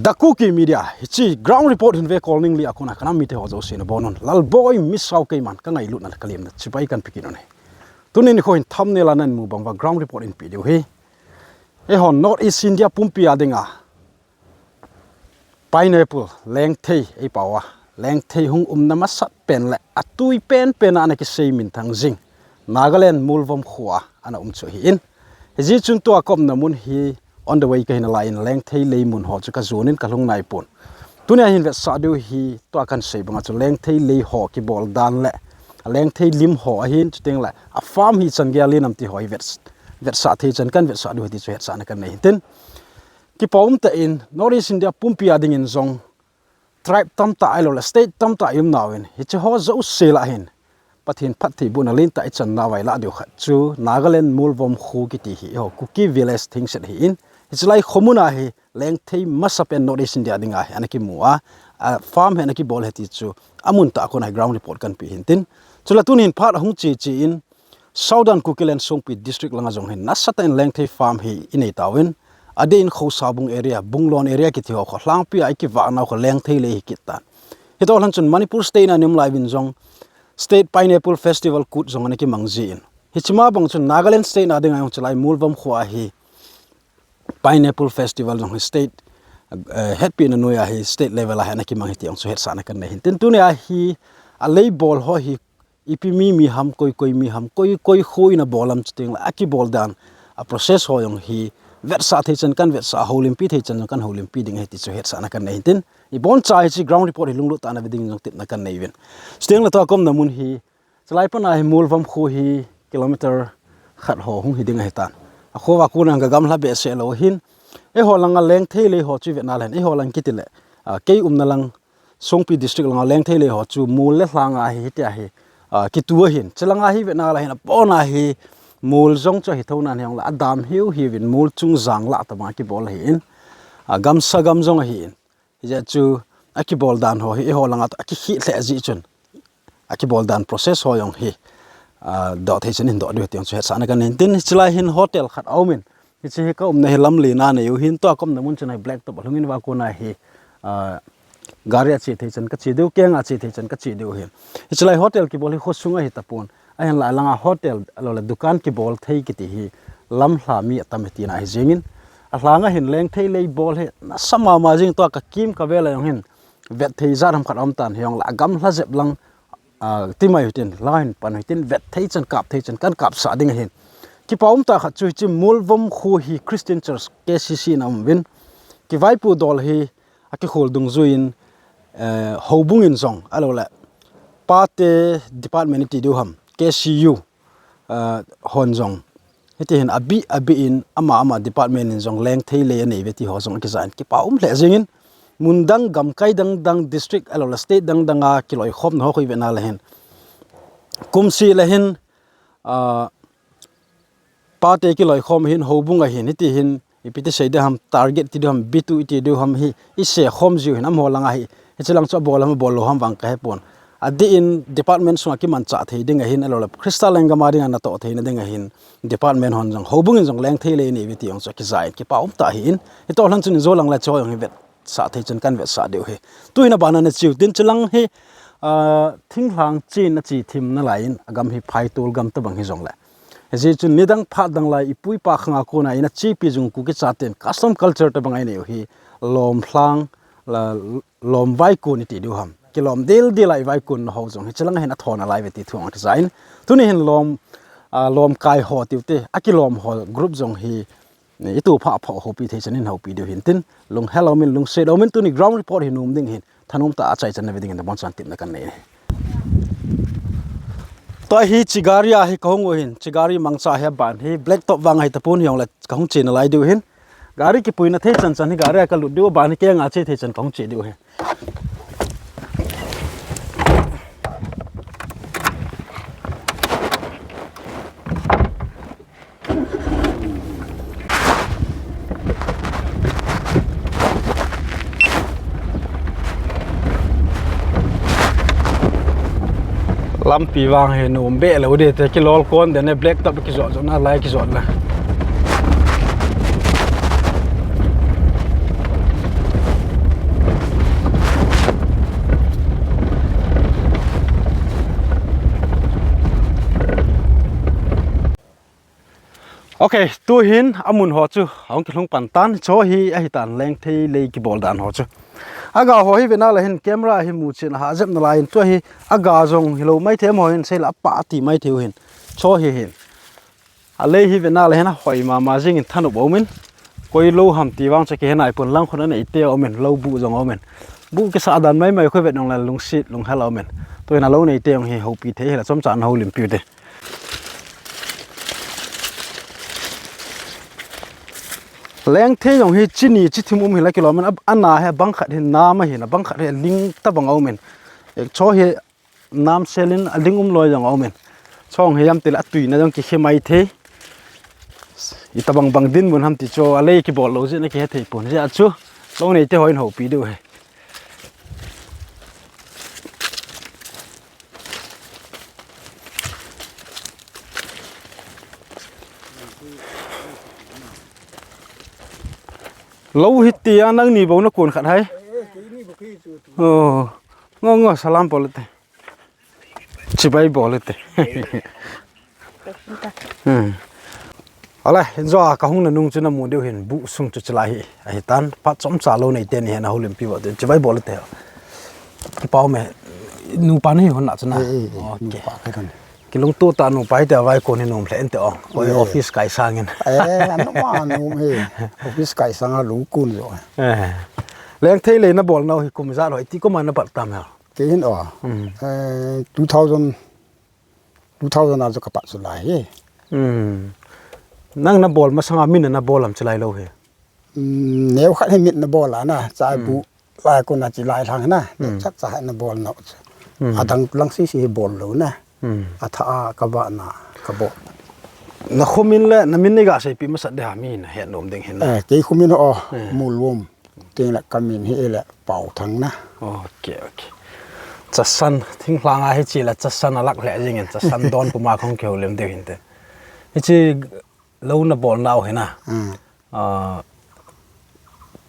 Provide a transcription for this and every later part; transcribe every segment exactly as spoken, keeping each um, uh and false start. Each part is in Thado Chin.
The Kuki Media, hiche ground report hin ve Kolningli a kona kanam mite ho jouse nabonun, Lalboi Misao keiman kangailutna le kalemna chibai kahin pe kit un ahi. Tuni nikho hin thumbnail a nahin mu bang uva ground report hin pe diu ahi. Eihon North East India pumpi a dinga pineapple, lengthei, eipao a lengthei hung umna masat pen le atui penpen a ana kisei minthang jing Nagaland Molvom kho a ana um chu ahin. Hijeh chun tua kaumna mun hi on the way kahi nalai in lengthei lei mun ho chu kajon in kalhung naipon. Tunia hin vetsah diu hi tua kahin sei banga chu lengthei lei ho kibol dan le lengthei lim ho ahin, chuteng le a farm hi chan gei a len am ti ho hi vets-, vetsah thei chan kahin vetsah diu ahi ti chu hetsahna kahin nei hin tin. Kipa um tah in North East India pumpi a dingin jong tribe tamtah ahilou le state tamtah i um nauvin, hiche ho jouse lah hin Pathen phattheibohna lentah i chan nauva i lah diu khat chu Nagaland Molvom kho kiti hi eiho Kuki village thengset ahin, hiche lai kho mun a hi lengthei masapen North East India dinga hi ana kimu a, a farm hi ana kibol ahi ti chu amun tah a kona hi ground report kahin pe hin tin. Chule tuni hin phat ahung che che in Southern Kukiland Songpi District langa jong hin nasatah in lengthei farm hi i nei tauvin, adeh in Khosabung area, Bunglon area kiti ho kho, Lhangpi a i kivah nau kho lengthei lei hi kit tan. Hitoh lhon chun Manipur State na i um lai uvin jong State Pineapple Festival kut jong ana kimang jin, hiche ma bang chun Nagaland State na dinga jong hiche lai Molvom kho a hi Pineapple Festival jong hi state, eh, hetpina noiya hi state level a hi ana kimang ahi ti jong chu hetsahna kahin nei hin tin. Tunia hi a lei bol ho hi ipi mi mi ham, koi koi mi ham, koi koi kho in abol am, chuteng le akibol dan, a process ho jong hi vetsah thei chan kahin vetsah, houlimpi thei chan jong kahin houlimpi ding ahi ti chu hetsahna kahin nei hin tin. Iboncha hiche ground report hi lunglut tah in na ve ding jong tepna kahin nei uvin. Chuteng le tua kaumna mun hi, hiche lai pana hi Molvom kho hi kilometer khat ho hung hi ding ahi tan. A kho a kona ka gamla behseh lou ahin. Eiho langa lengthei lei ho chu i vet na le hin, eiho lang kiti le, ah, kei umna lang Songpi District langa lengthei lei ho chu mol le lhanga hi hitia hi, ah, kitu ahin. Hiche langa hi i vet na le hin, apona hi mol jong chu ahi thou nan hijongle adam hiu hiuvin mol chung jang lah tobang a kibol ahin. Ah, gamsa gam jong ahin. Hijeh chun akibol dan ho hi eiho langa toh akikhel lheh jeh chun akibol dan process ho jong hi, ah, doh thei chan in doh diu ahi ti jong chu hetsahna kahin nei hin tin. Hiche lai hin hotel khat aumin, hiche hi ka umna hi lamlen a nei u ahin, tua ka umna mun chun hi blacktop alhung in va kona hi, ah, gari a che thei chan ka che diu, keng a che thei chan ka che diu ahin. Hiche lai hotel kibol hi kho sunga ahi tapon. Ahinlah langa hotel ahilou le dukan kibol thei kiti hi lamlha mi atam ahi tina ahi jengin. Alhanga hin lengthei lei bol hi nasa mama jing, tua ka kim ka vel a jong hin vet thei jat ham khat aum tan, hijongle agamla jep lang, ah, ti mai u hitin, la hin pan u hitin, vet thei chan kap thei chan kahin kapsah ding ahin. Kipa um tah khat chu hiche Molvom kho hi Christian Church K C C na um uvin. Kivaipo dol hi akikhol dungjuiyin, eh, houbung in jong, ahilou le, pate department i ti diu ham, K C U, eh, hon jong, hiti hin abih, abih in ama, ama department in jong lengthei lei anei uve ti ho jong akija in kipa um lheh jengin, mun dang, gamkai dang dang, district, ahilou le, state dang dang a kiloikhomna ho kho i vet na le hin, kum seh le hin, ah, pate kiloikhom ahin, houbung ahin, hiti hin, ipi ti sei ding ham, target ti diu ham, bitu i ti diu ham hi, i seikhom jiu hin, amaho langa hi, hiche lang chu abol ham, abol lou ham vang ka hepon. Adeh in department sunga kimanchah thei ding ahin, ahilou le, Christa lenggam a dinga natoh theina ding ahin, department hon jong, houbung in jong lengthei lei anei uve ti jong chu akija in, kipa um tah ahin, hitoh lhon chun in jo lang le chu jong hi vet sah thei chun kahin vetsah diu ahi. Tuhin abana na che u hitin, hiche lang hi, ah, thinglhang chen a che thim nalai in, agam hi phaitol gam tobang hijongle. Hijeh chun nidang phat dang lai ipu ipa khanga kona in achepi jing u Kuki chaten custom culture tobang a inei u hi lom lhang, la, lom vaikon i ti diu ham. Kilom dildil a i vaikon na ho jong hiche lang a hin athon nalai uve ti thu akija in. Tuni hin lom, ah, lom kai ho tiu te, akilom ho group jong hi i tuh pha pha houpi thei chan in houpi diu hin tin, lunghel umin, lungset umin, tuni ground report hi nom ding hin, thanom tah a chai chan na ve ding in nabonchauvin tepna kahin nei e. Tua hi hiche gari a hi kahung u hin, hiche gari mangcha hi aban hi, blacktop vang ahi tapon hijongle kahung che nalai diu hin. Gari kipuina thei chan chan hi gari a kalut diu, aban hi keng a che thei chan kahung che diu hin. Lampi vang hi nom beh lou ding te, kilol kon den e, blacktop kijot jot nalai kijot le. Ok, tuhin amun ho chu ahung kilhung pan tan, chu hi ahitan Lengthei lei kibol dan ho chu. Aga ho hi vena le hin camera hi mu chin aha jep nalai in, chu hi aga jong hilou maithei, amaho hin seila apa ti maithei u hin. Chu hi hin. Alei hi vena le hin ahoi mama jing in thanop aumin. Koi lou ham ti vang chu kihe naipon, lang khun aneite aumin, lou bu jong aumin. Bu kisa dan maimai khu vet nung le lungsit, lunghel aumin. Tuhin alou neite jong hi houpi thei hila chomcha na houlimpi u te. Lengthei jong hi chini chithim um hila kilom in, ana hi bang khat hi nam ahin, bang khat hi ling tabang aumin. Ek chu hi nam selin aling um loi jong aumin. Chong hi jam tile atuina jong kikhe maithei. Itabang bang dinmun ham ti chu alei kibol lou jeh in akihe thei pon jeh a chu. Lou neite hon houpi diu hi. Lou hiti a nangni bou nakon khat hai. Oh, ngo ngo salam bol te. Chibai bol te. Hmm. Ale, injo a kahung na nung chu namu diu hin bu sung chu chilai hi. Ahitan, phat chomcha lou neite ni hi na houlimpi u te. Chibai bol te. Pau me, nupa nahi hon na chu na. Eh, eh, eh, okay. Nupa ka kan. Kilungto ta nupa hi te vai kon hi nom lheh inte o. Oi, eh, office kai sangin. Eh, anu ma nom he. Office kai sanga lungkon jo. Eh. Lengthei lei nabol nau hi kum ijat ho, iti kum a napat tam ha. Kei hin o. Hmm. Eh, two thousand, two thousand a chu kapat chu lai hi. Hmm. Nang nabol masanga min nabol am chilai lou hi. Hmm, neo khat hi min nabol ana, chai bu lai kon a chilai lhang na. Hmm. Chat cha hi nabol nau chu. Hmm. Adang lang sisi hi bol lou na. Hmm. Atha a kavah na kabol. Nakhomin le namin nei gaseipi masat de ha, mi nahet nom ding hin na. Eh, kei khomin o. Eh. Mulvom. Tin le kamin hi le Pauthang na. Ok, ok. Chasan, thinglhang a hichi le chasan alak lheh jingin, chasan don puma kahung kihoulim diu hinte. Hichi lou nabol nau hi na. Hmm. Ah,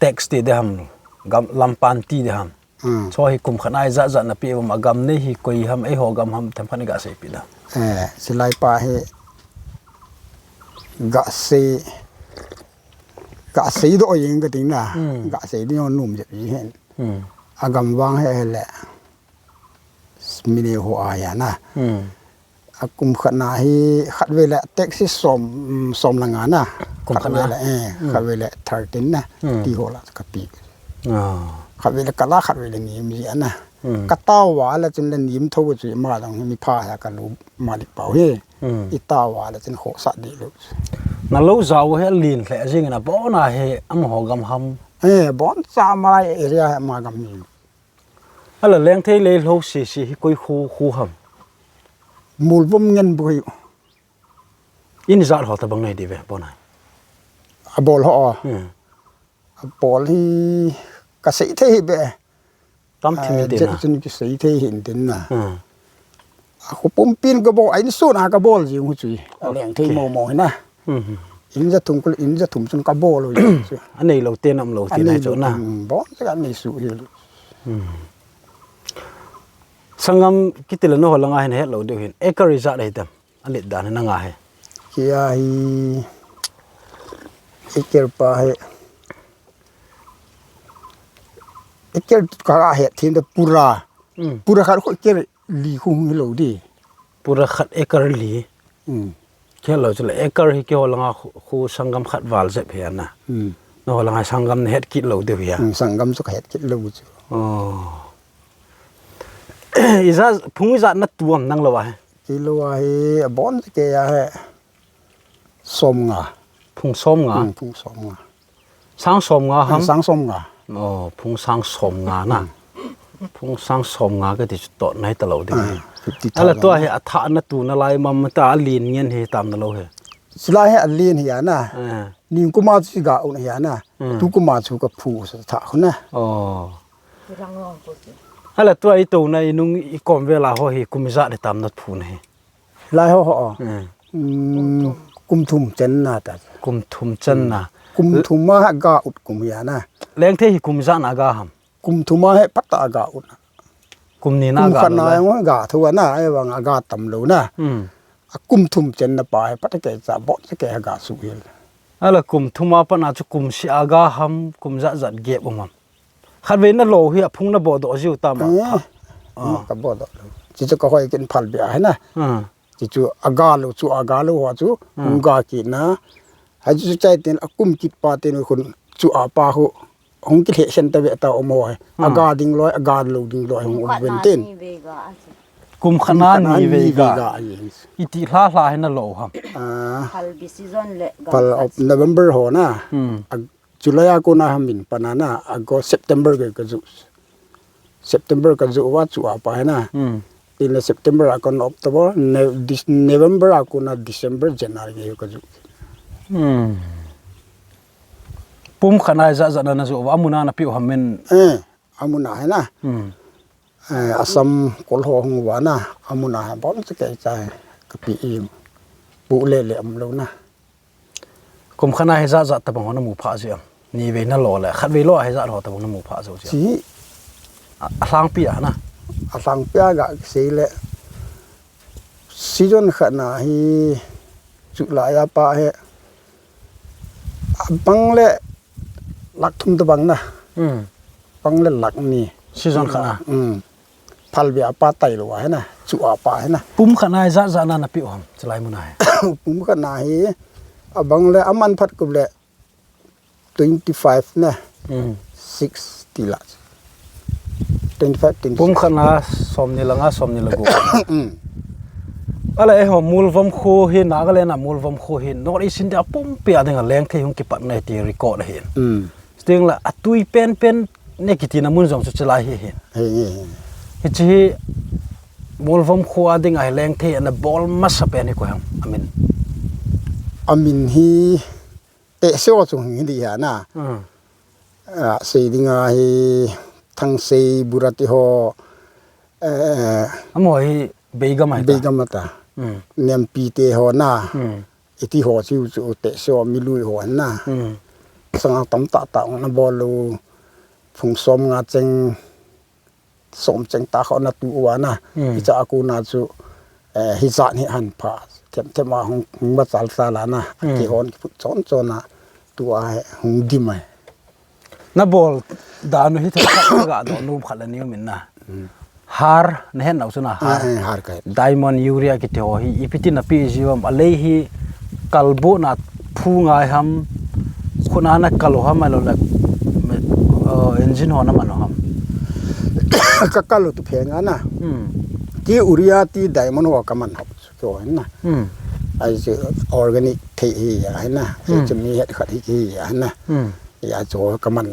tax ti de ham, gam, lampan ti de ham. Hmm. Chu hi kum khat a ijat jat nape uvem, agam nei hi koi ham, eiho gam ham, themkhat nei gaseipi da. Eh, silai pa hi gasei, gasei doh jeng kating na. Hmm. Gasei ding nom jep ji hen. Hmm. Agam vang hi hile. Min eiho a hi na. Hmm. Akum khat na hi khatvei le tax hi som, som le nga na. Kum khat na. Khatvei le, eh, hmm, khatvei le thirteen na. Hmm. Ti ho la kapi. Ah. Khatvei le kala, khatvei le nim ji ana. Hmm. Katao va le chun le nim tho chu ima dang hi mi pha ha kalu malik pau hi. Hmm. Itao va le chun khosa di lu. Nalou jao hi len lheh jing na, bon a hi amaho gam ham. Eh, bon cha Malai area hi ama gam hi. Ala Lengthei lei lou sisi hi koi khu, khu ham. Mulvom ngen bu hi. In ijat ho tabang nei di ve, bon a. Abol ho. Hmm. Abol hi kasei thei hi be. Tam thim in tin na. Chun kisei thei hin tin na. Hmm. Akhu pumpin kabol, a insun a kabol jing u chu. A Lengthei momo hi na. Hmm. In ja thum kul, in ja thum chun kabol u chu. Anei lou te nam lou te na chu na. Hmm, bon, ka nei su hi. Hmm. Sanggam kiti le nangho langa hin het lou diu hin. Acre ijat ahi tam. Alet dan hi nanga hi. Kei a hi, acre pa hi. Acre ka het thim da pura. Hmm. Pura khat khu acre li khu hung hi lou di. Pura khat acre li. Hmm. Kei lou chu le acre hi keiho langa khu, khu sanggam khat val jep hi ana. Hmm. Nangho langa sanggam nahet kit lou diu hi a. Hmm, sanggam chu kahet kit lou chu. Oh. Ijat, phung ijat natu am nang lou a hi. Kei lou a hi, abon kei a hi. Som nga. Phung som nga? Hmm, phung som nga. Sang som nga ham? Sang som nga. Oh, phung sang som nga na. Hmm. Phung sang som nga kati chu toh nai talou ding. Ah, fifty thousand. Ala tua hi athah natu nalai mam ta alen ngen hi tam nalou hi. Silai hi alen hi ana. Ah. Ning kum a chu ga un hi ana. Hmm. Tu kum a chu kaphu sa thah khu na. Oh. Ala tua itouna inung ikom vel a ho hi kum ijat hi tam naphu na hi. Lai ho ho. Hmm. Hmm, kum thum chan na ta. Kum thum chan na. Kum thum a ga ut kum hi ana. Lengthei hi kum ijat na ga ham? Kum thum a hi phat a ga ut. Kum ni na ga. Kum khat na jong ga thu ana, ahivang a ga tam lou na. Hmm. A kum thum chenna pa hi, pata kei cha, bot cha kei ha ga su hil. Ala kum thum a pat na chu kum seh a ga ham, kum jat jat gap um ham. Khatvei na lo hi a phung na bodoh jiu tam a. Eh, Pha-, ah. Ka bodoh lou. Chi chu ka hoi kin phal bia hi na. Ah. Chi chu a ga lou chu, a ga lou ho chu, Hmm. hung ga kit na. Hai chu chai tin a kum kit pa tin khun chu a pa khu. Hung kilheh sen ta ve ta um ho. A Hmm. ga ding loi, a ga lou ding loi hung um ven tin. Kum khat na ni vei ga. Kum khat na ni vei ga. Kum khat na ni vei ga. Iti hla hla hi na lo ham. Ah. Phal bi season le ga Phal khat of season. November ho na. Hmm. A July a kona ham min pana na. August, September ke ka ju. September ka ju wa chu a pa hi na. Hmm. Tin le September a kona October, ne-, dis-, November a kona December, January ke ka ju. Hmm. Pum khat na hi jat jat na na ju va, a mun a na piu ham min. Eh, a mun a hi na. Hmm. Eh, Assam kol ho hung va na, a mun a hi bom cha kei cha hi. Ka pi im. Bu le le am lo na. Kum khat na hi jat jat tabang ho na mu pha ji am. Ni vei na lo le, khatvei lo a hi jat ho tabang na mu pha ji am. Chi. A, a lhang pi a na. A lhang pi a ga sei le. Season khat na hi chu la ya pa hi. A bang le lak thum tabang na. Hmm. Bang le lak ni. Season khat na. Hmm. Phal bia pa tai lo a hi na. Chu a pa hi na. Pum khat na hi jat jat na na piu ham. Chilai mun a hi. Pum khat na hi. A bang le a man phat kup le. Twenty five na. Hmm. Six ti la. Twenty five, twenty six. Pum khat na som ni la nga, som ni la gu. Hmm. Ala e ho Mulvom khu hi, Nagaland a Mulvom khu hi, North East India pumpi a ding a leng thei hung kipat na ti record a hi. Hmm. Sting la a tui pen pen ne kiti na mun jong chu chilai hi hi. Hi, hi, hi. Hi chi hi Mulvom khu a ding a hi leng thei ana bol masa pen hi ko ham. A min. A min hi Tehse ho chung hi di ha na. Hmm. Ah, sei ding a hi Thangsei Burati ho, eh, Amo hi Beigam a hi ta. Beigam a ta. Hmm. Nempi te ho na. Hmm. Iti ho chiu chu Tehse ho milui ho na. Hmm. Sanga tam ta ta na bol lo. Phung som nga cheng. Som cheng ta kho na tu uva na. Hmm. Hicha a kona chu, eh, hijat hi han pha. Them them a hung, hung va chal chal a na. Hmm. Kihon kiphut chon chon a. Tua hi hung dim ai. Na bol dan u hi thei khat ga do num khat la niu min na. Hmm. Har, na hen nau chu na har. Ah, eh, har kai. Diamond urea kiti ho hi, ipi ti na pi ji vam, a lei hi kalbu na phu ngai ham, khuna na kalu ham, a lo la, eh, engine ho na man ham. Ka kalu tu phe nga na. Hmm. Ti urea ti diamond ho ka man hop chu hin na. Hmm. Ai chu organic thei hi ya hin na. Ai Hmm. chu mi het khat hi hi ya hin na. Hmm. Ya chu ka man.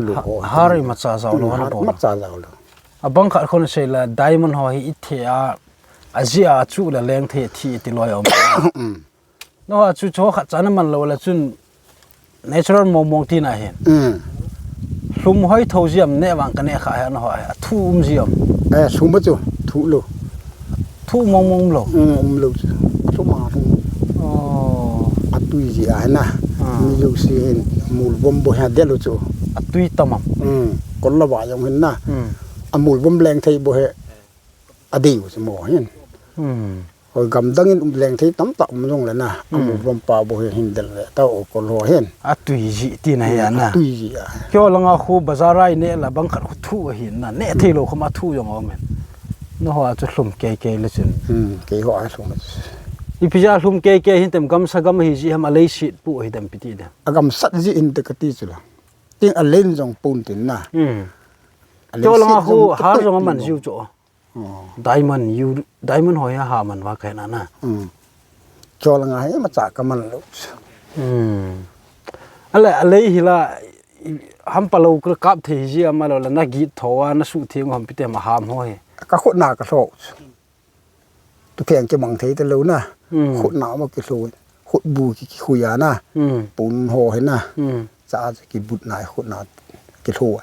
Lu Ha-, ho. Har i macha jao lo Hmm, na har bol. Macha jao lo. A bang khat khon sei la diamond ho hi i the a, a ji a chu la leng the thi ti loi om. Hmm. No, a chu chu khat chan man lo la chun natural mong mong ti na hin. Hmm. Hlum hoi tho jiam ne vang ka ne kha he no ho a thu um jiam. Eh, hlum chu thu lo. Thu mong mong lo. Hmm, um lo chu. Hlum a hlum. Oh. A tui ji a na. Ah. Mi lo si hin mul bom bo ha de lo chu. A tui tamam. Hmm. Kol la ba jong hin na. Hmm. A mul bom leng thei bo he. A dei u chu mo hin. Hmm. Hoi gam dang in um leng thei tam ta um jong le na. Hmm. A mul bom pa bo he hin del le ta o kol ho hin. A tui ji ti na he Hmm, na. A tui ji a. Kyo langa khu bazar a i ne la bang khat khu thu a hin na. Ne thei lo khom a thu jong om hin. No ho a chu hlum kei kei le chun. Hmm, kei ho a hlum. Ipi ja hlum kei kei hin tem gamsa gam hi ji ham a lei sit pu hi dem pi ti dem. A gamsat ji in te ka ti chu la. Ting a len jong pun tin na. Hmm. A len Kyo langa sit khu jong har tepuk jong a man tin jiu chu. Oh. Diamond, u-, diamond ho hi a ha man va ka hena na. Hmm. Chol nga hi macha ka man lo. Hmm. Ale, ale hi la, i, ham pa lo ka kap thei ji ama lo la na git tho a na su theng ham pi te ma ham ho hi. Ka khut na ka tho. Tu theng ki mang thei te lo na. Hmm. Khut na ma ki tho. Khut bu ki, ki khu ya na. Hmm. Pun ho hi na. Hmm. Cha ki but na khut na ki tho.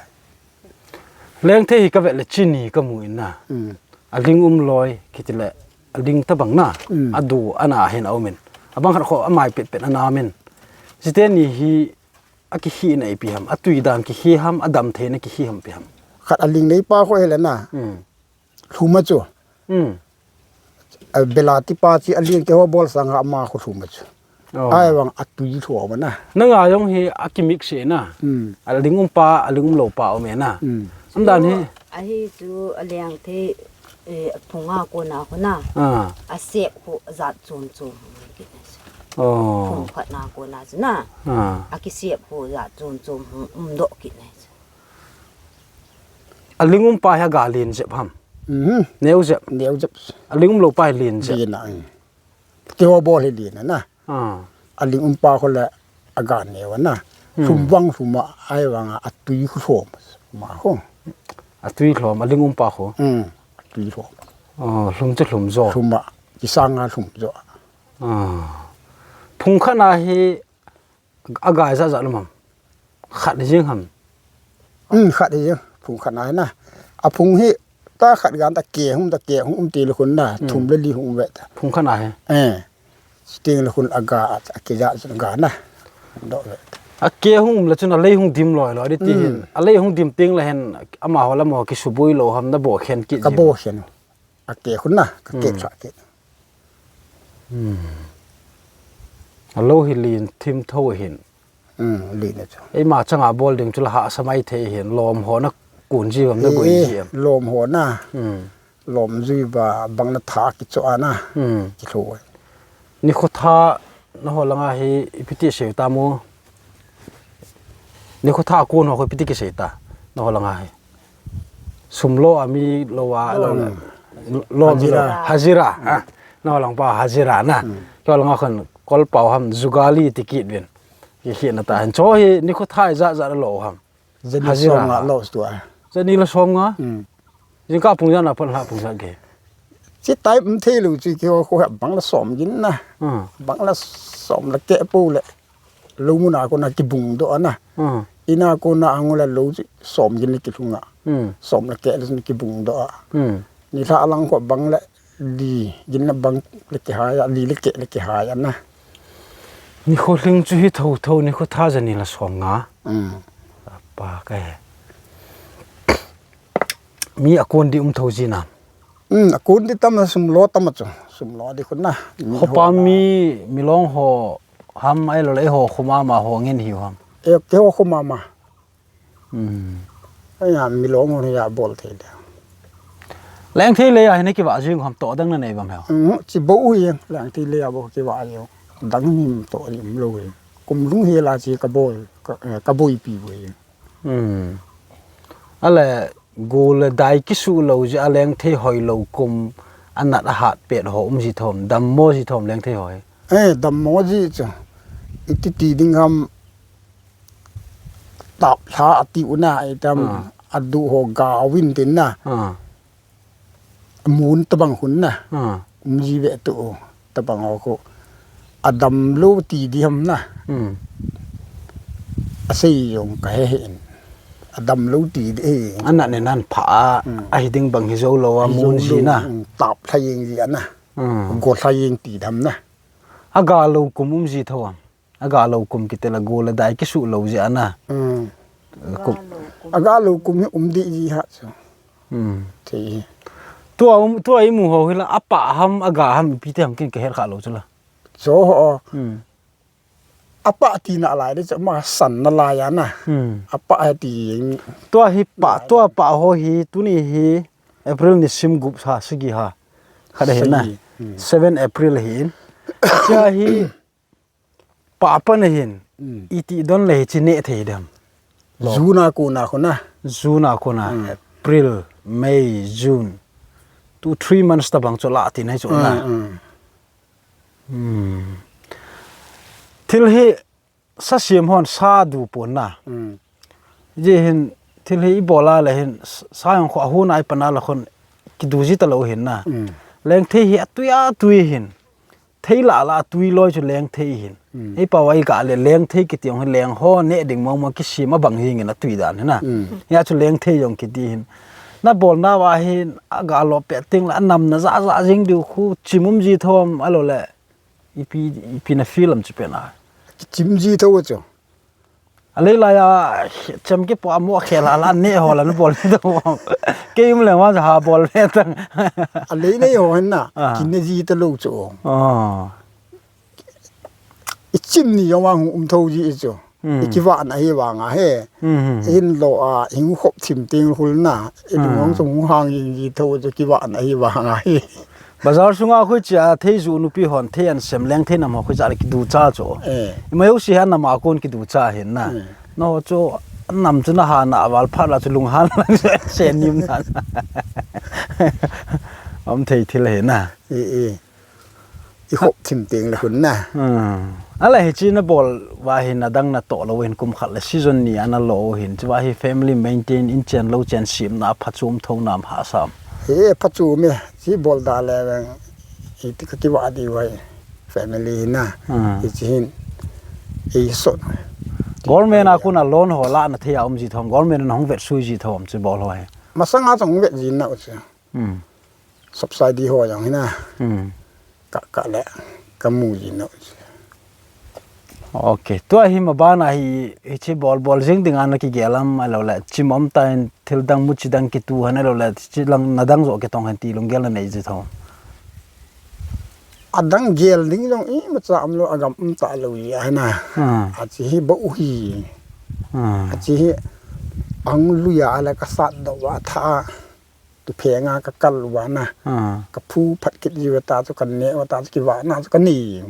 Lengthei hi ka vet le chini ka mu in na. Mm. A ling um loi, kiti le, a ling ta bang na. Mm. A du, a na hin a um in. A bang khat kho, a mai pet pet a na min. Jite ni hi, a ki hi na ipi ham, a tui dan ki hi ham, a dam thei na ki hi ham pi ham. Khat a ling lei pa kho he le na. Mm. Hlum a chu. Mm. A belati pa chi a ling keiho bol sanga ama khu lhum a chu. Oh. Ai vang a tui lhum a na. Na nga jong hi a kimix e na. Hmm. A ling um pa, a ling um lou pa um e na. Hmm. Am dan hi. Ahi chu a leng thei, eh, phung a kona khu na. Ah. A sep khu jat chom chom. Oh. Phung khat na kona chu na. Ah. A kisep khu jat chom chom um doh kit na. A ling um pa hi a ga len jep ham. Mhm. Neu jep. Neu jep. A ling um lou pa hi len jep. Len a, mm. Keiho bol hi len a na. Ah. A ling um pa khu le a ga neu a na. Hmm. Lhum vang lhum a ai vang a, a tui khu lhum. Ma khu. A tui lhum, a ling um pa khu. Hmm. A tui lhum. Oh, lhum chu lhum jo. Lhum a, kisang a lhum jo. Ah. Phung khat na hi a ga ijat jat lou ham. Khat hi jing ham. Hmm, khat hi jing. Phung khat na hi na. A phung hi ta khat gan ta ke hum ta ke hum um ti le khun na. Hmm. Thum le li hum ve ta. Phung khat na hi. Eh. Ting le khun a ga a ke ja ga na. Do ve. A ke hum le chun a lei hung dim loi loi di ti hin. Hmm. A lei hung dim ting le hin ama ho la mo kisuboi lou ham na bo khen kit. Ka jing. Bo khen. A ke khun na, ka ke Hmm. sa ke. Hmm. A lou hi len thim tho hin. Hmm, len a chu. Eima changa bol ding chu la hahsa mai thei hin, lom ho na kun ji vem na gui ji em. Eh, lom ho na. Hmm. Lom jui ba, bang na tha kicho a na. Hmm. Kilhum. Nikho tha na ho langa hi ipi ti sei ta mo. Nikho tha a kon ho khu ipi ti kisei ta. Na ho langa hi. Sum lo a mi lo a, lo, hmm. Lo mi lo. Hajira. Hajira, ha. Na ho lang pa hajira na. Hmm. Keiho langa khun kol pau ham jugali ti kit vin. Ki khit na ta hin. Cho hi nikho tha ijat jat lo ham. Jani hajira. Som nga lo stu a. Jani le som nga. Hmm. Jingkah pung ijat na pan la pung ijat ke. Chi tai um thei lou chi keiho khu bang la som gin na. Hmm. Bang la som la ke pu le. Lou mun a kona kibung doh a na. Hmm. In a kona a ngol a lou chi som gin le kilhung a. Hmm. Som la ke le kibung doh a. Hmm. Ni la lang khu bang le li gin le bang le kihai a, li le ke le kihai a na. Nikho lhing chu hi tho tho, nikho tha jani le som nga. Hmm. Pa ka he. Mi a kon di um tho ji na. Hmm, a kon di tam a sum lo tam a chu. Sum lo di khun na. Mi khopa ho mi, mi long ho ham ai lo le ho khoma ma ho ngen hiu ham. E, keiho khoma ma. Hmm. Aya, mi long ho ya bol thei de. Leng thei le ya hi na kiva jing ham to dang na nei bam he. Hmm, chi bo u ye, leng thei le ya bo kiva ye. Dang nim to nim lo ye. Kum lung he la chi ka boi, ka, eh, ka boi pi bo ye. Hmm. Ale, go le dai kisu lo ji a leng thei hoi lo kum a nat a hat pet ho um ji thom, dam mo ji thom leng thei hoi. Eh, dam mo ji chu. Iti ti ding ham tap lha a ti u na, ai tam, ah, a du ho ga win tin na. Ah. Mun tabang hun na. Ah. Um ji ve tu tabang ho ko. A dam lo ti di ham na. Hmm. A sei jong ka he he in. A dam lo ti di he. A nat ne nan pha a. Hmm. A hi ding bang hi zo lo a mun ji na. Hmm, tap lha jeng ji a na. Hmm. Go lha jeng ti dam na. A ga lo kum um ji tho am. A ga lo kum kiti le go le dai kisu lo ji a na. Hmm. Kum. A ga lo kum hi um di ji ha chu. Hmm. Ti. Tua um, tua i mu ho hi la, a pa ham, a ga ham, ipi ti ham kin ka het kha lo chu la. Cho ho. Hmm. A pa ti na lai de chu ma san na lai a na. Hmm. A pa he ti. Tua hi pa, lai tua a. Pa ho hi, tuni hi April ni sim gup sa sagi ha. Kha de hin na. Sagi. Hmm. Seven April hin. Cha hi Pa pa na hin, hmm, iti don le hi chi ne thei dem. Lo. June a kona kona. June a kona, hmm, April, May, June. Two, three months tabang chu la ti nai chu na. Hmm, hmm. Hmm. Thil hi sa siam hon sa du pon na. Hmm. Ji hin thil hi i bol a le hin s-, sa jong kho a hun a i pan a le khun kidu ji ta lo hin na. Hmm. Leng thei hi a tui a tui hin. Thei la la tui loi chu leng thei hin. Mm. Ei pau ai ka le leng thei kiti jong hi leng ho ne ding mo mo kisim a bang hi ngin a tui dan hi na. Mm. Ya chu leng thei jong kiti hin. Na bol na va hin a ga lo pe ting la nam na za za jing diu khu chim um ji thom a lo le. Ipi, ipi na feel am chu pe na. Chim ji tho chu. Alei lai a, chem kipo a mo khel a la ne ho la na bol ni to. Kei um le ma ha bol ve tang. Alei nei ho na, Ah. Kin ne ji ta lo chu. Ah. I chim ni jong vang um tho ji i chu. Hmm. I kivahna hi vang a he. Hmm, hmm, hmm. Hin lo a, hing khop thim ting hul na. I Hmm. lungong chung hang jing ji tho chu kivahna hi vang a he. Bazar sunga khu chia thei ju nupi hon thei an sem leng thei nam ho khu ja le kidu cha chu. Eh. I mai u si han nam a kon kidu cha hin na. Eh. No chu nam chu na ha na val phat la chu lung han lang se nim na. Om thei thil he na. Eh, eh. I khop thim ting le hun na. Hmm. Ala hi chi na bol va hi na dang na to lo hin kum khat le season ni ana lo hin chi va hi family maintain in chen lo chen sim na pha chum tho nam ha sam. He pha chum e chi bol da le veng. I ti ka ki va di vai family na. Hmm. I chi hin. I so. Government a kun a loan ho la na thei a um ji thom. Government na hong vet sui ji thom chi bol ho he. Masanga chong vet ji na u chi. Hmm. Subsidy ho jong hina. Hmm. Ka, ka le, ka mu ji no. Ok. Tua hi ma bana hi, hi chi bol bol jing ding ana ki gelam a lo le. Chi mom ta in thil dang mu chi dang ki tu han a lo le. Chi lang na dang jo ki tong han ti lung gel na nei ji tho. A dang gel ding jong i ma cha am lo a gam um ta lo ji a hina. Hmm. A chi hi ba u hi. Hmm. A chi hi ang lu ya a le ka sat do wa tha. Tu phenga ka kal uva na. Ah. Ka phu phat kit ji uva ta chu kan ne uva ta chu kivahna chu ka nei.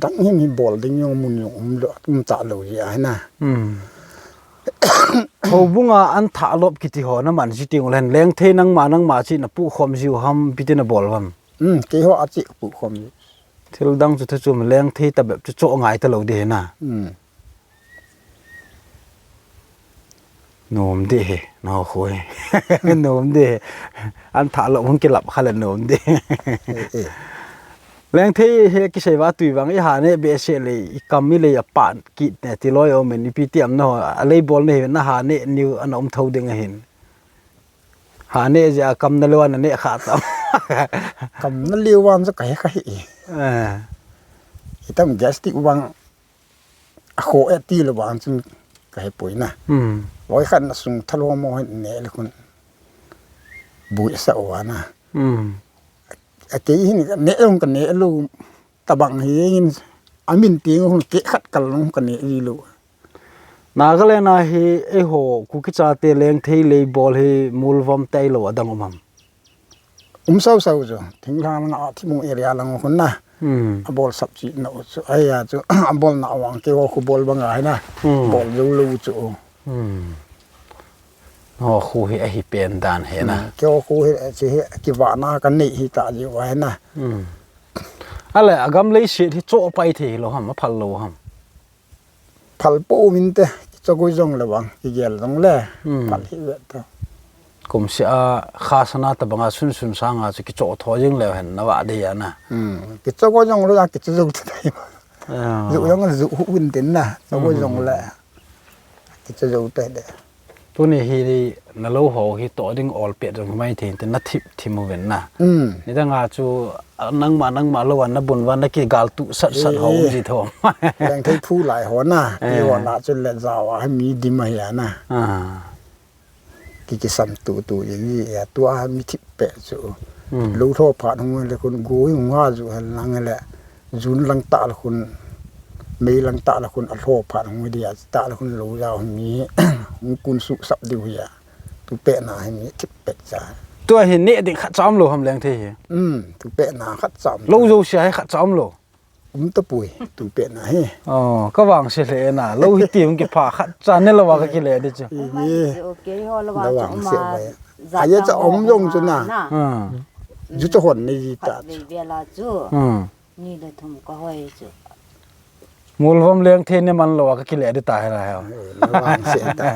Dang hin hi bol ding jong mun jong um lo, um ta lo ji a na. Hmm. Houbunga an tha lop kiti ho na man ji ting len leng thei nangma nangma chi na pu khom ji u ham piti na bol ham. Hmm, kei ho a chi pu khom ji. Thil dang chu thu chu leng thei ta bep chu cho ngai ta lo di he na. Hmm. Nom de he, no khu he. Nom de he. An tha lo hung kilap kha le nom de. Eh, eh. Leng thei he kisei va tui vang i ha ne be se le i kam i le a pan kit ne ti loi o men i pi ti am no a lei bol ne he na ha ne niu an um tho ding a hin. Ha ne ja kam na lo an ne kha tam. Kam na liu wan sa ka he ka he. Eh. I tam gastric vang. A kho e ti lo vang chun ka he poi na. Hmm. Loi khat na sung thalo mo hin ne le khun. Bui sa o na. Hmm. A kei hin ne long ka ne lo tabang hi hin a min ting hun ke khat kal long ka ne ji lo. Nagaland a hi eiho Kuki chate leng thei lei bol hi mulvom tai lo a dang um ham. Um sau sau chu, thinglhang langa Thimung area lang khun na. Hmm. A bol sap chi na u chu, ai a chu, a bol na vang kei ho khu bol bang a hi na. Hmm. Bol jou lou chu. Hmm. Ho khu hi a hi pen dan he na. Hmm. Kei ho khu hi, chi hi, kivahna ka nei hi ta ji u a hi na. Hmm. Ale, a gam lei sit hi cho pai thei lo ham, a phal lo ham. Phal po min te, kichagoi jong le vang, kigel jong le, Hmm. phal hi ve ta. Kum sia kha sana ta banga sun sun sanga chu kicho tho jing le hen na va de ya na. Hmm. Kichagoi jong le, kicho jong te dai. Ah. Ju jong ju hu win tin na, chagoi Hmm. jong le. Kicho jong te de. Tuni hi na lo ho hi to ding ol pet jong mai thei te na thip thim u ven na. Hmm. Ni dang a chu, a, nangma, nangma lo an na bun van na ki gal tu sat sat ho Eh. ji tho. Leng thei phu lai ho na. Eh. Ni ho na chu le jaw a mi dim a hi a na. Ah. Ki ki sam tu tu ji ji a tu a mi thip pe chu. Hmm. Lo tho phat hung le khun gu hung ha ju hel lang le. Jun lang ta le khun. Mei lang ta le khun a tho phat hung di a ta le khun lo jaw mi. Hung kun su sap diu hi a. Tu pe na hi mi thip pe cha. Tu hi ne ding khat cham lo ham leng thei hi. Hmm, tu pe na khat cham. Lo jo sia hi khat cham lo. Um ta pui, tu pe na hi. Oh, ka vang se le na. Lo hi ti um ki pha khat cha ne lo wa ka ki le di chu. Hi hi. Kei ho lo wa Lo chu vang ma se vai. Za Ai cha ta um mo jong chu na. na. Hmm. Ju cha hon ni ji ta Phat chu. Ve ve la chu. Hmm. Ni le thum ka hoi chu. Mulvom leng thei ne man lo a ka ki le di ta he la he. Na vang se ta.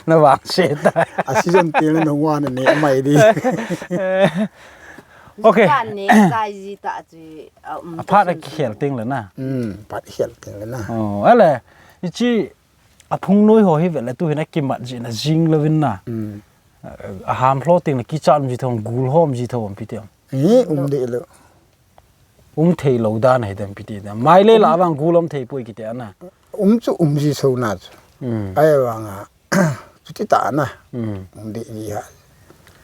Na vang se ta. A season ti le no wa na ne mai di. Okay. Ka ne sai ji ta chu. A um A phat a tu ki khel ting le na. Hmm, phat khel ting le na. Oh, ale. I chi a phung noi ho hi ve le tu hi na ki mat ji na jing lo vin na. Hmm. A ham hlo ting le ki chat um ji thom gul hom ji thom pi ti am. Hi, um de lo. Um thei lo dan hi dem pi ti dan. Mai le la vang gul um thei poi ki ti ana. Um chu um ji so na chu. Hmm. Ahivanga, chuti tah na. Hmm. Hung dei ji ha.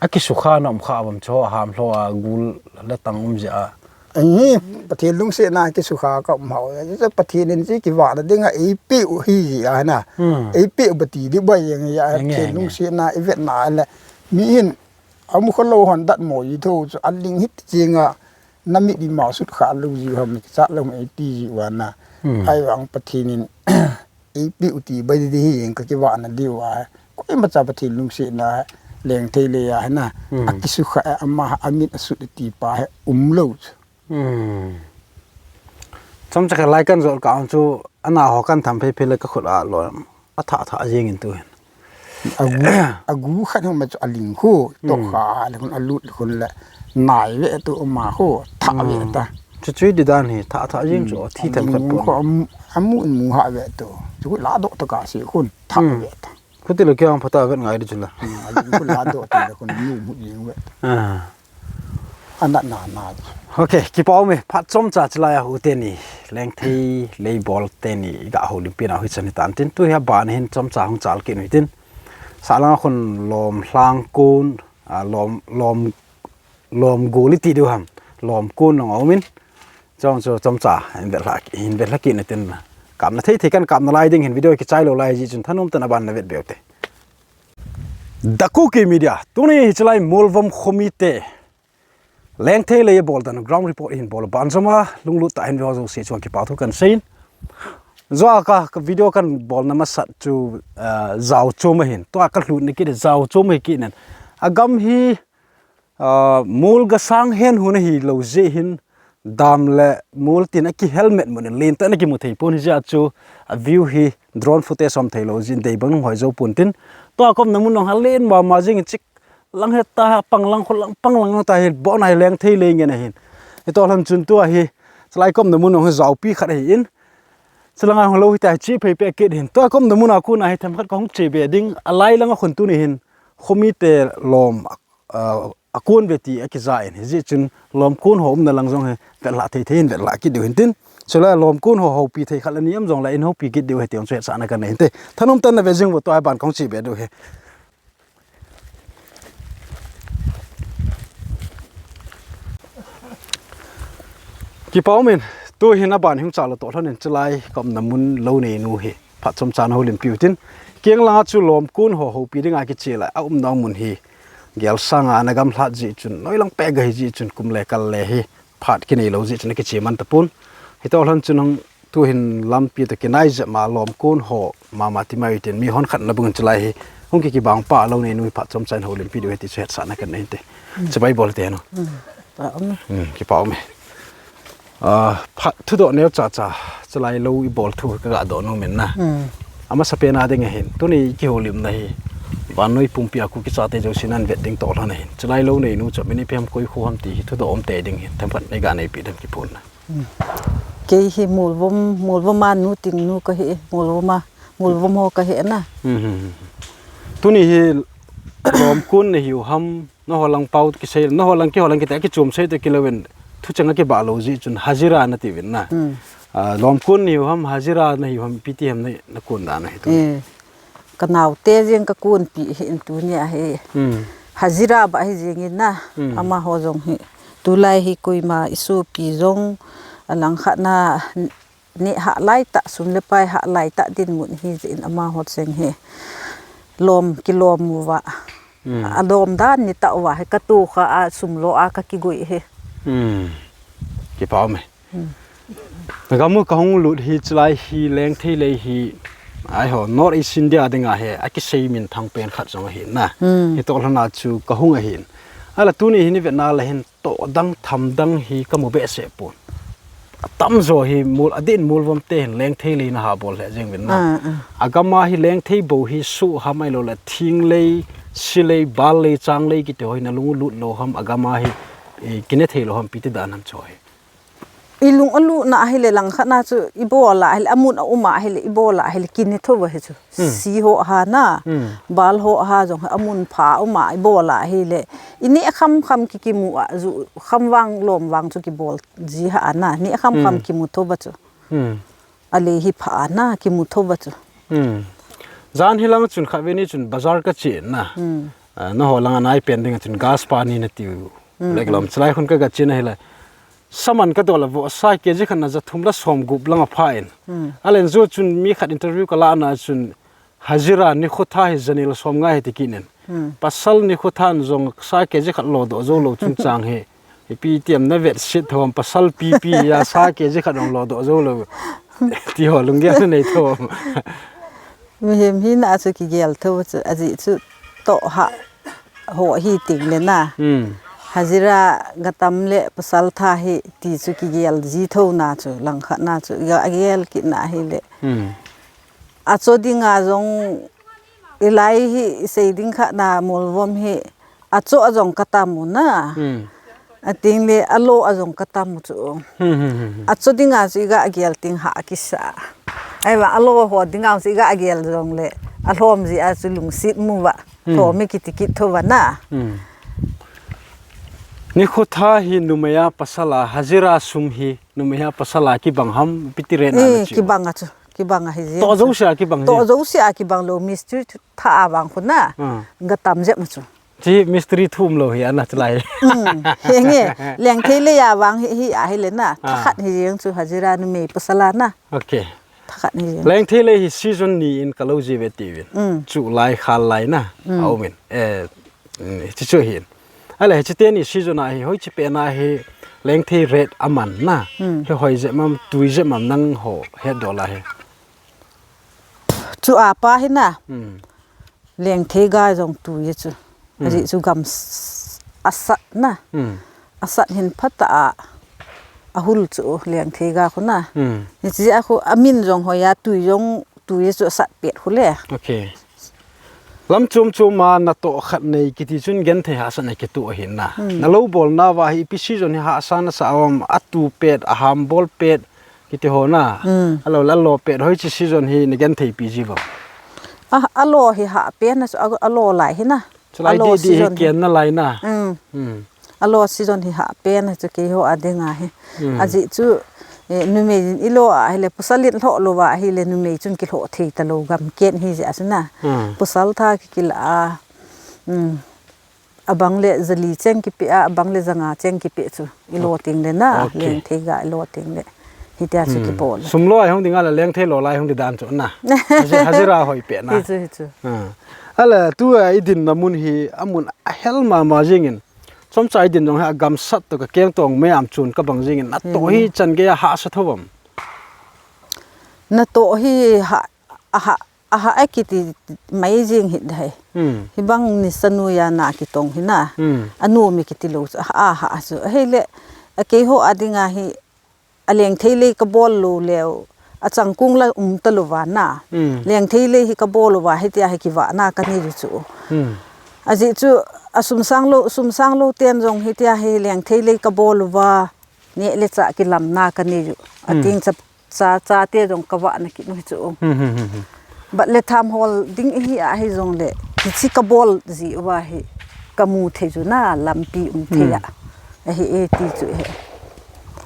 Akisukha na um kha bam chu, ham lou a, gul le tang um jeh a. Ahi, Pathen lungsetna kisukha ka um hao. Pathen in chu kivahna dinga eipeh u hi ji a na. Hmm. Eipeh u bati di bai jeng a, Enge, Pathen enge. Lungsetna i vetna le. Mi hin, amu kha lou hon dat mo ji tho chu, aling hiti jeng a, na mit di ma sut kha lou ji ham, mi kichat lou eiti ji u a na. Hmm. Ahivang Pathen in, eipeh u ti bai di hi jeng ka kivahna diu a. Koimacha Pathen lungsetna, Lengtheilei a hi na. Hmm. Akisukha, ama, amit asut ti pa hi um lou chu. Hmm. Chomcha khat lai kan jot kah chu, ana ho kan tham phei phei le ka khut a lom. Athah thah jeng in tu hin. Agu, agu khat hung ma chu aling khu, to Hmm. kha le khun alut le khun le. Nai ve tu ama khu, thah ve Hmm. ta. Chu chu di dan hi, thah thah jeng chu, Hmm. thi them khat Aling pon. Khu am-, amu in mu ha ve tu. Chu khu la doh to ka si khun, thah Hmm. ve ta. Khuti lo kiang phata vet ngai di chu la. Hmm, aling khu la doh tu le khun mu mu jeng ve. Ah. Anat na na. Ok, kipa um e, phat chomcha chulai a hu teni, Lengtheilei bol teni, i ga houlimpi nau hi chan hi tan tin, tu hi a ban hin chomcha hung chal kit u hi tin. Sahlang a khun lom lhang kun, a, lom, lom, lom gul i ti diu ham, lom kun long a um in. Chong chu chomcha, hin vet lha, hin vet lha kit na tin. Kapna thei thei kan kapna lai ding hin video kichai lou lai ji chun thanom tah in a ban na vet be u te. The Kuki Media, tuni hi chulai Molvom khomi te. Lengtheilei a bol dan ground report hin bol ban joma, lunglut tah hin ve ho jouse chunga kipa thu kan seiyin. Jua ka, ka video kan bol na masat chu, ah, Jao Chom ahin. Tua ka lhut na kit Jao Chom ahi kit nen. Agam hi, ah, mol ga sang hen hun ahi lou jeh hin. Dam le mol tin a ki helmet mun in len tah in a kimu thei pon hi jeh a chu a view hi drone footage som thei lou jin dei bang hoi jou pon tin. Tua komna mun nong ha len mama jing chik lang heta pang lang khol lang pang lang ta hi bon a hi Lengtheilei ngen ahin. Hitoh lhon chun tua hi chulai komna mun nong hi jaopi khat ahi in. Chulanga hung lou hita hi chi phei pe kit hin. Tua komna mun a kon a hi themkhat ka hung che be ding a lai lang a khun tuni hin khomi te lom a, a kon ve ti a kija in, hijeh chun lom kon ho umna lang jong hi vetlha thei thei in vetlha kit diu hin tin. Chule lom kon ho houpi thei khat le ni um jong le in houpi kit diu hi ti jong chu hetsahna kan nei hin te. Thanom tah in na ve jing uvo, tua hi ban kahung che be diu hi. Kipa um in, tu hin a ban hung cha lou toh lhon in chulai ka umna mun lou neinu hi. Phat chomcha na houlimpi u tin, kiang langa chu lom kon ho houpi dinga kiche lai, a umna mun hi. Gel sanga ana gamlhat jeh chun, noi lang peh ga hi jeh chun, kum le kal le hi, phat kinei lou jeh chun, kiche man tapon. Hitoh lhon chun hung tu hin lampi toh kinai jep ma lom kon ho, mama ti mai tin, mi hon khat na bung chulai hi, hung ki kibang pa lou neinu hi phat chomcha in houlimpi diu hi ti chu hetsahna kan nei hin te. Chibai bol te no. Hmm, kipa um e. Ah, phat thudoh neo chacha, chulai lou i bol thu ka ga doh nom in na. Hmm. Amasa pen a ding ahin, tuni i kihoulimna hi, vannoi pumpi a Kuki chate jousen an vet ding toh lhon ahin. Chulai lou neinu chu, min ipi ham koi kho ham ti hi thudoh um tei ding hin, themkhat nei ga neipi dem kiphonna. Hmm. Kei hi Molvom, Molvom a nu Tingnu ka hi, Molvom a, Molvom ho ka hi na. Hmm, hmm, hmm. Tuni hi lom kon na hiu ham, Nangho lang pao kisei, nangho lang keiho lang kiti a kichom sei toh kilou in, thucheng a kibah lou jeh chun hajira na ti uvin na. Hmm. Ah, lom kon na hiu ham, hajira na hiu ham, ipi ti ham na, na kon dan ahi tu. Eh, ka naote jeng ka konpi hi in tunia hi. Hmm. Hajira beh hi jeng in na, hmm, amaho jong hi. Tulai hi koima i sopi jong, a lang khat na, neh hah lai tah, sum le pai hah lai tah dinmun hi jeh in amaho cheng hi lom kilom uva. Hmm. A lom dan ni tah uva hi ka tu kha a sum lo a ka kigoi hi. Hmm. Kipa um e. Hmm. Na gam u ka hung lut hi chulai hi Lengtheilei hi. Aiho, North East India dinga hi a kisei minthang pen khat jong ahi na. Hmm. Hitoh lhon a chu ka hung ahin. Ahinla tuni hin i vetna le hin toh dang, tham dang hi ka mu behseh pon. Atamjo hi mol, adeh in Molvom te hin Lengtheilei na ha bol lheh jeng uvin na. Ah, ah. Agam a hi Lengthei bou hi suh ham ahilou le thinglei, silei, ballei, changlei kiti ho hi na lung u lut lou ham, agam a hi, eh, kine thei lou ham, ipi ti dan ham chu hi. I lung a lutna ahile lang khat na chu i bol a ahile, amun a um a ahile, i bol a ahile, kine thou va hi chu. Hmm. Si ho ha na, hmm, bal ho ha jong amun pha um a i bol a ahile, i neh kham kham ki kimu a, ju kham vang lom vang chu kibol ji ha a na, neh kham kham, hmm, kimu thou va chu. Hmm. Ale hi pha a na, kimu thou va chu. Hmm. Jan hi lang chun khat ve ni chun bazar ka che na. Hmm. Ah, na ho lang anai pen ding chun gas pani na tiu. Hmm. Lek lom chalai khun ka ga che na hi la. Saman ka dol a vo sa ke ji khan na za thum la som gup lang a pha in. Hmm. Alen zo chun mi khat interview ka la na chun hajira ni khotha hi zani la som nga hi ti kinin. Hmm. Pasal ni khothan zong sa ke ji khat lo do zo lo chung chang hi. Ipi tiam na vet sit thom pasal pipi ya sa ke ji khat ong lo do zo lo. Ti ho lungge na nei thom. Mihem hi na chu kigel tho chu aji chu to ha ho hi ting le na. Hmm. Hajira ga tam le pasal tha hi ti chu kigel ji tho na chu lang khat na chu ga gel kit na hi le. Hmm. A cho ding a zong ilai hi sei ding khat na mol vom hi a cho a zong ka tam u na. Hmm. A ting le a lo a zong ka tam u chu. Hmm, hmm, hmm, hmm. A cho ding a chu i ga gel ting ha kisa. Ai wa a lo ho ding a chu i ga gel zong le a lom ji a chu lungsit mu wa. Hmm. Tho mi kiti kit tho wa na. Hmm. Ni khotha hi numei a pasal a hajira sum hi numei a pasal a kibang ham piti re na. Eh, na chi. Kibang a chu. Kibang a hi ji. To zo sia kibang ji. To zo sia kibang lo mistri tha a wang khu na. Ah. Ga tam je ma chu. Chi mistri thum lo hi ana chlai. Hmm. He nge, leng thei le ya wang hi, hi a hi le na. Ah. Thakhat hi jeng chu hajira numei pasal a na. Okay. Thakhat hi jeng. Leng thei le hi season ni in ka lo ji ve ti vin. Hmm. Chu lai khal lai na. Hmm. A um in. Eh, mm, chi chu hin. Ale, chi te ni season a hi, hoi chi pe na hi, leng thei ret a man na. Hmm. Hi hoi je mam, tui je mam nang ho, he do la hi. Chu a pa hi na. Hmm. Leng thei ga zong tui chu. Hmm. Aji chu gam s-, a sat na. Hmm. A sat hin phat a, a hul chu leng thei ga khu na. Hmm. Ni chi a khu a min zong hoi a tui zong tui chu a sat pet khu le. Okay. Lam chom chom a na to khat nei kiti chun gen thei ha sa na ki tu a hin na. Hmm. Na lo bol na wa hi pi season hi ha sa na sa awm a tu pet, a ham bol pet, kiti ho na. Hmm. A lo la lo pet hoi chi season hi ni gen thei pi ji va. A, a lo hi ha pen na chu a, a lo lai hi na. Chu lai a lo di di hi season hi. Kian na lai na. Hmm. Hmm. A lo season hi ha pen na chu kei ho a ding a hi. Hmm. Aji chu, eh, numei in i lo a hi le pasal in lo lo wa hi le numei chun ki lo thei ta lo gam ken hi ji a chu na. Hmm. Pasal tha ki kila a. Hmm. Abang le zali cheng kipe a, abang le zanga cheng kipe chu. I lo ting le na, okay. Leng thei ga i lo ting le. Hitia chu ki bol. Hmm. Sum lo ai hong ding a la leng thei lo lai hong di dan chu na. Haji-, hajira hoi pe na. Hi chu, hi chu. Ah. Ala tu a i din na mun hi, a mun a hel ma ma jing in. Chom cha i din jong hi a gam sat to ka keng tong me am chun ka bang jing in. Na to hi chan ge a ha sa tho bam. Na to hi ha, a ha A ha a kiti mai jing hi dai. Hmm. Hi bang ni sanu ya na ki tong hi na. Hmm. A nu mi kiti lo chu, a ha chu. Hei le, a kei ho a ding a hi, a leng thei le ka bol lo leo. A chang kung la um ta lo wa na. Hmm. Leng thei le hi ka bol lo wa hi tia hi ki wa na ka ni ju chu. Hmm. A ji chu, a sum sang lo, sum sang lo ten jong hi tia hi leng thei le ka bol lo wa. Ne le cha ki lam na ka ni ju. A ting cha Cha, cha te jong ka vah na ki nu hi chu. Hmm, hmm, hmm, hmm. Bat le tham hol ding i hi a hi jong le, hi chi ka bol ji uva hi, ka mu thei chu na lampi um thei a. Hmm. A hi e ti chu he.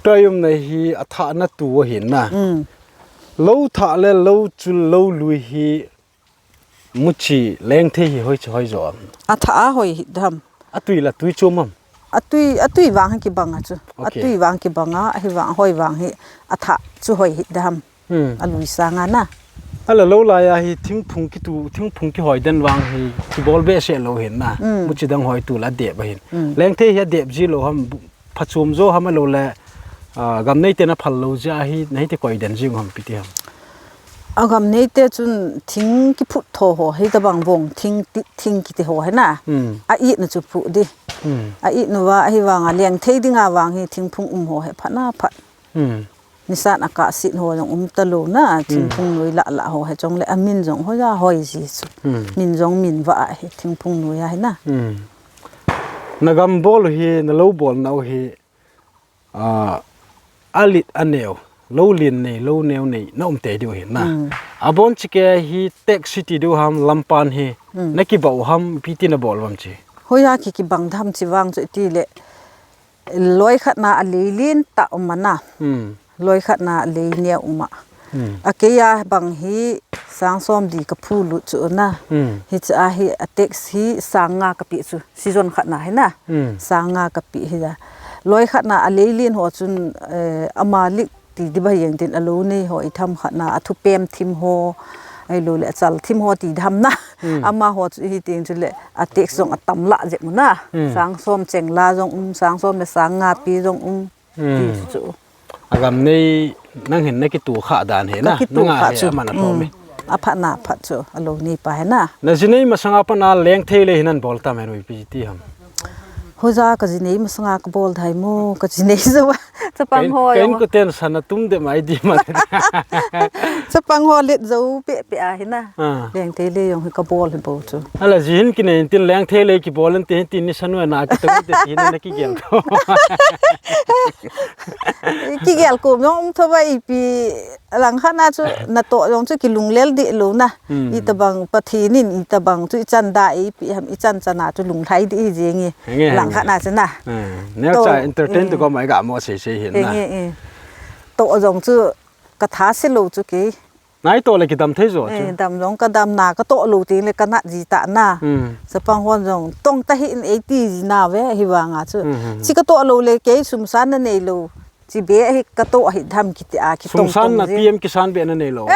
Tua i um na hi a thah na tu a hin na. Hmm. Lo thah le lo chul lo lui hi Muchi lengthei hi hoi chu hoi jo am? A thah a hoi hi dam. A tui la tui chom am? A tui, a tui vang hi kibang a chu. A Okay. tui vang kibang a, a hi vang hoi vang hi a thah chu hoi hi dam. Hmm. A lui sang a na. A la lo lai a hi thingphung kitu, thingphung kihoi den vang hi kibol behseh lo hin na. Hmm. Muchi dang hoi tu la dep a hin. Hmm. Lengthei hi a dep ji lo ham, phachom jo ham a lo le, ah, gam nei te na phal lo jia hi, na hi te koi den jing ham pi ti ham. A gam nei te chun thing kiphut tho ho, hi tabang vong thing ti, thing kiti ho hi na. Hmm. A it na chu phu di. Hmm. A it nu va, a hi vang a lengthei ding a vang hi thingphung um ho hi phat na phat. Hmm. Nisan a ka sit ho jong um ta lo na, Hmm. thingphung noi la la ho hi chong le a min jong hoi a hoi ji chu. Hmm. Min jong min va a hi thingphung noi a hi na. Hmm. Na gam bol hi, na lo bol na u hi, ah, a lit a neu, lo lin nei, lo neu nei, na um te diu hi na. Hmm. A bon chi ke hi tech city diu ham lampan hi, Hmm. na kibau ham pi ti na bol vam chi. Hoi a ki kibang dam chi vang chu ti le, loi khat na a lei lin ta um a na. Hmm. Loi khat na a lei neu um a. Hmm. A kei a bang hi Sang som di ka phu lut chu na. Hmm. Hiche a hi a tax hi sang nga ka pe chu. Season khat na hi na. Hmm. Sang nga ka pe hi da. Loi khat na a lei lin ho chun, eh, ama lik ti di ba yang tin a lo nei ho i tham khat na a thupem thim ho. Ahilou le a chal thim ho ti di ham na. Hmm. Amaho chu hi ting chu le a tax jong a tam lah jep u na. Hmm. Sang som cheng la jong um, sang som le sang nga pe jong um. Hmm. Ti chu. A gam nei nang hin na kitu kha dan he na. Ka kitu kha chu. Nanga he aman a lhom e. Hmm. A phat na phat chu a lo nei pa he na. Na ji nei masanga pat na Lengthei lei hin an bol tam e nu ipi ti ham. Hoja ka ji nei masanga ka bol thei mo, ka ji nei jo a. Chapang ho jong. Ka in ko ten san a tum de mai di ma. Chapang ho let jo pe pe a hi na. Ah. Lengthei lei jong hi ka bol hi bou chu. Ala ji hin kinei in tin Lengthei lei kibol in tin, tin ni sanu na kitong te tin na kigel ko. Kigel ko jong um tho ba ipi lang khat na chu na toh jong chu kilunglel di lou na. Hmm. Itabang Pathen in itabang chu i chan da ipi ham i chan chan a chu lunglhai di hi jeng e. Henge, lang henge. Khat na chu na. Hmm. Neo cha entertain to ko mai ga mo sei sei hin na. Henge, eh. Toh jong chu ka tha se lou chu ke. Nai toh le kidam thei jo chu. Eh, dam jong ka dam na, ka toh lou teng le ka nat ji ta na. Hmm. Chapang hon jong tong ta hi in ei ti ji na ve hi vang a chu. Hmm, hmm, hmm. Chi ka toh lou le kei sum san na nei lou. Chi be hi ka toh hi dam kiti a ki tong tong ji. Sum san na P M Kisan be na nei lou.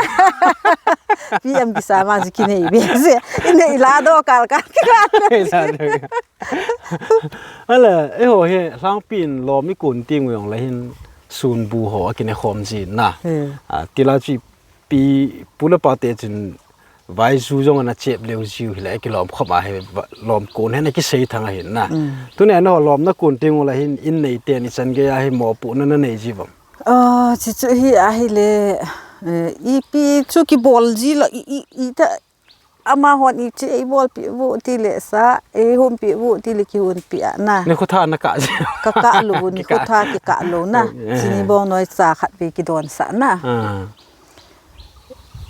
P M Kisan ma ji ki nei be se. I nei la do kal kal ki kal. Nei la do. Ala, eh ho he, Lhangpi in lom i kun ting u jong le hin sun bu ho a kine khom ji na. Hmm. A, ti la chu Pi, pu le pa te chun vaiju jong ana chep leu jiu hile, kilom khop a he va-, lom kon hen a kisei thang ahin na. Mm. Tuni a na lom na kon teng ula hin in nei ten i chan gei a hi mopohna na nei ji vang. Ah, chi chu hi ahile, eh, ipi chu kibol ji lo, i, i, i ta, amahon i chi ei bolpi u ti le sa, ei honpi u ti le kihonpi a na. Ni khotha na ka ji. Ka ka lo, ni khotha ki ka lo na. Eh, eh. Chini bong noi cha khat ve kidon sa na. Ah.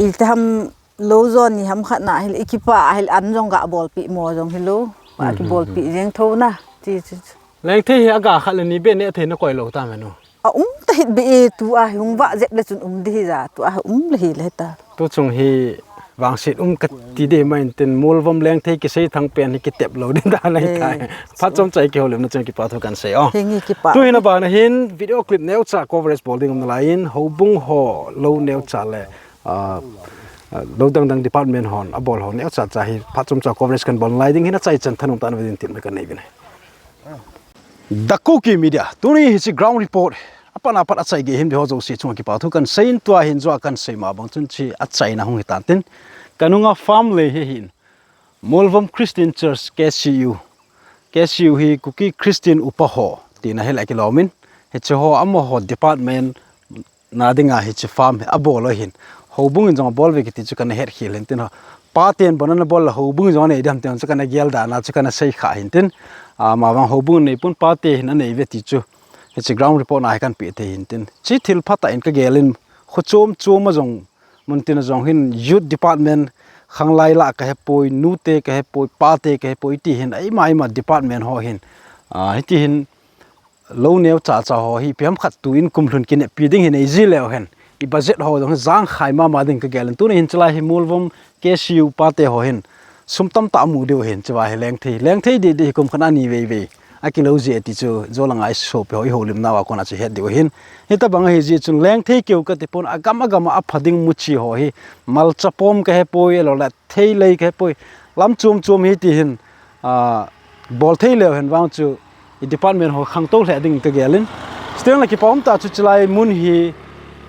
I te ham lo jon ni ham khat na hil, i kipa hil an jong ga bolpi mo jong hilo. Pa hmm, kibolpi hmm, hmm, jeng tho na. Ti, ti, ti. Lengthei hi a ga khat le ni be ne thei na koi lo ta me no. A um ta hit be e tu a hung va jep le chun um di hi ja tu a um le hi le ta. Tu chung hi vangset um ka ti de ma in tin Molvom Lengthei kisei thang pen hi kitep lo din da nai ta. Eh, phat chom chai kihoulim na chung kipa thu kan sei o. Henge kipa. Tu hi na ba na hin video clip neo cha coverage bol ding um na lai in houbung ho lo neo cha le ah, ah, lo dang dang department hon, a bol ho, neo cha cha hi, phat chom cha coverage kan bol lai ding hin a chai chan thanung ta na ve din tin kan nei vin. The Kuki Media, tuni hi chi ground report, a pan a pat a chai ge hin ve ho jo si chung kipa thu kan sei in tua hin jo a kan sei ma bang chun chi a chai na hung hi tan tin. Kanunga farm le hi hin. Molvom Christian Church, K C U. K C U hi Kuki Christian Upa ho, tina hi le kilom in. Hi chi ho amaho department na dinga hi chi farm hi a bol lo hin. Houbung in jong a bol ve kiti chu kana het khel hin tin ho. Pa ten bon ana bol la houbung in jong nei dam ten chu kana gel da na chu kana sei kha hin tin. Ah, ma vang houbung nei pun pa te hin a nei ve ti chu. Hi chi ground report na hi kan pe te hin tin. Chi thil phat a in ka gel in khu chom chom a jong mun tin a jong hin youth department khanglai la ka he poi, nu te ka he poi, pa te ka he poi ti hin ai mai ma department ho hin. Ah, hi ti hin lo neo cha cha ho hi piam khat tu in kum lhun kine pi ding hin ei ji leo hen. I budget ho dong jang khai ma ma ding ka gel in. Tuni hin chulai hi Molvom K C U pa te ho hin. Sum tam ta mu deu hin chua hi Lengthei. Lengthei di di hi kum khan ani vei vei. A kilo ji ti chu jo la ngai so pe ho i holim na wa kona chu het deu hin. Hi ta bang hi ji chun Lengthei keu ka ti pon a gam a gam a pha ding mu chi ho hi. Malcha pom ka he poi lo la thei lei ka he poi. Lam chum chum hi ti hin. Ah, bol thei leu hen vang chu i department ho khang to hle ding ka gel in. Stiang la kipa um ta chu chulai mun hi,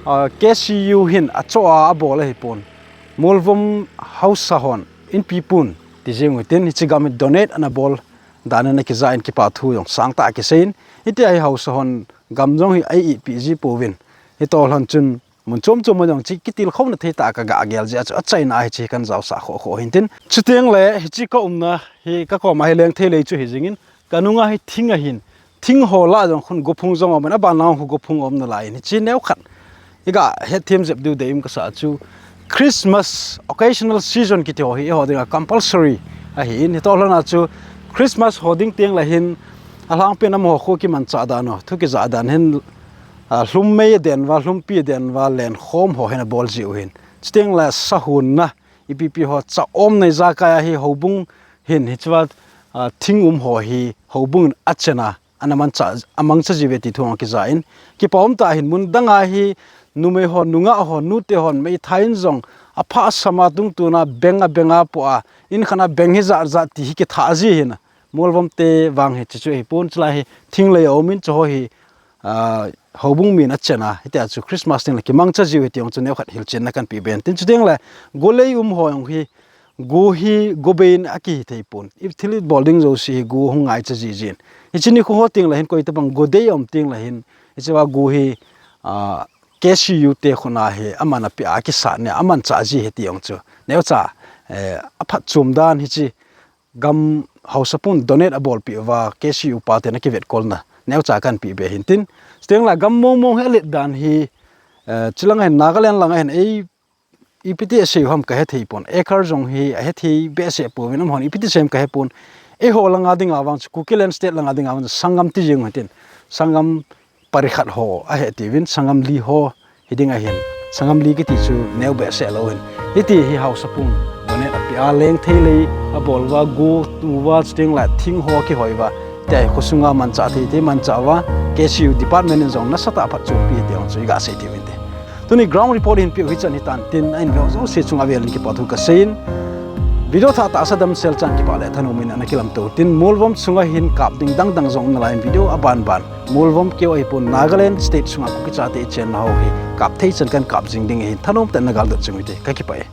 ah, K C U hin a cho a, a bol a hi pon. Molvom hausa hon in pi pun ti jing u tin hi chi gam donate ana bol dan na ki ja in kipa thu jong sang ta ki sein. Hi ti a hi hausa hon gam jong hi ai i pi ji po vin. Hi to hlan chun mun chom chom ma jong chi kitil khou na thei ta ka ga gel ji a chu a chaina hi chi kan jao sa kho kho hin tin. Chutiang le hi chi ka umna hi ka kom a hi Lengthei lei chu hi jing in. Ka nunga hi thing a hin, thing ho la jong khun gophung jong om in, a ban lang khu gophung om na lai in, hi chi neo khat. I ga het them jep diu dei um ka sa chu Christmas occasional season kiti ho hi, ho dinga compulsory a hi in, hi to hlana chu Christmas ho ding tiang la hin, a hlang pin am ho khu ki man cha dan o, thu ki ja dan hin, a, hlum mei den va, hlum pi den va, len khom ho hin a bol ji u hin. chuteng le sahonna, ipi pi ho cha um nei jakai a hi houbung hin hichea, ah, thing um ho hi houbung in achena, ana mangcha, amangcha jiuve ti thu akija in. Kipa um tah in mun dang a hi numei ho, nungah ho, nute hon meithai in jong apha asam a tungtun a beng a beng a po a, in khat a beng hi jat jat ti hi kitha ji hin. Molvom te vang hi chuchu hi pon chulai hi thinglei a um in chu ho hi, ah, houbung min achena, hitia chu Christmas teng le kimangcha jiu hi ti jong chu neokhat hilchenna kahin peh be in tin. Chuteng le golei um ho jong hi, go hi go bei in akihi thei pon. Ithil ibol ding jouse hi go hung ngaicha jiji in. Hiche nikho ho teng le hin koi tabang go dei um teng le hin, hichea go hi, ah, K C U te khut a hi aman apeh a kisat ne, aman cha ji hi ti jong chu neocha, eh, aphatchom dan hiche gam haosapu in donate abolpeh uva K C U pa ten akivetkolna neocha kahin peh be hin tin. Chuteng le gam mong mong hi alet dan hi, eh, chulang a hin Nagaland lang a hin ei, ipi ti asei u ham kahethei pon. Acre jong hi ahethei behseh pouvin, amahon ipi ti asei u ham kahe pon. Eiho lang a ding a vang chu, Kukiland State lang a ding a vang chu Sangam ti jeng u hitin. Sangam pari khat ho ahe tiuvin, Sangam li ho hi ding ahin. Sangam li kiti chu neo behseh lou hin. Hiti hi haosapu in donate apeh a, lengthei lei abol uva, go tu uva, chuteng le thing ho kihoi uva, tia hi khosunga manchah thei thei manchah uva, K C U department in jong nasatah a phatchompi ti jong chu iga sei thei uvin te. Tuni ground report ihin peh u hichan hitan tin, ahin ve ho jouse chunga velin kipa thu kasei in, video thah tahsa damsel chan kipa le thanom in ana kilamto tin, Molvom sunga hin kap ding dang dang jong um nalai in video aban ban, Molvom keu ahipon Nagaland State sunga Kuki chate ichenna ho hi kap thei chan kahin kap jing ding ahin, thanom tah in nagal dot jing uvin te, kakipah e.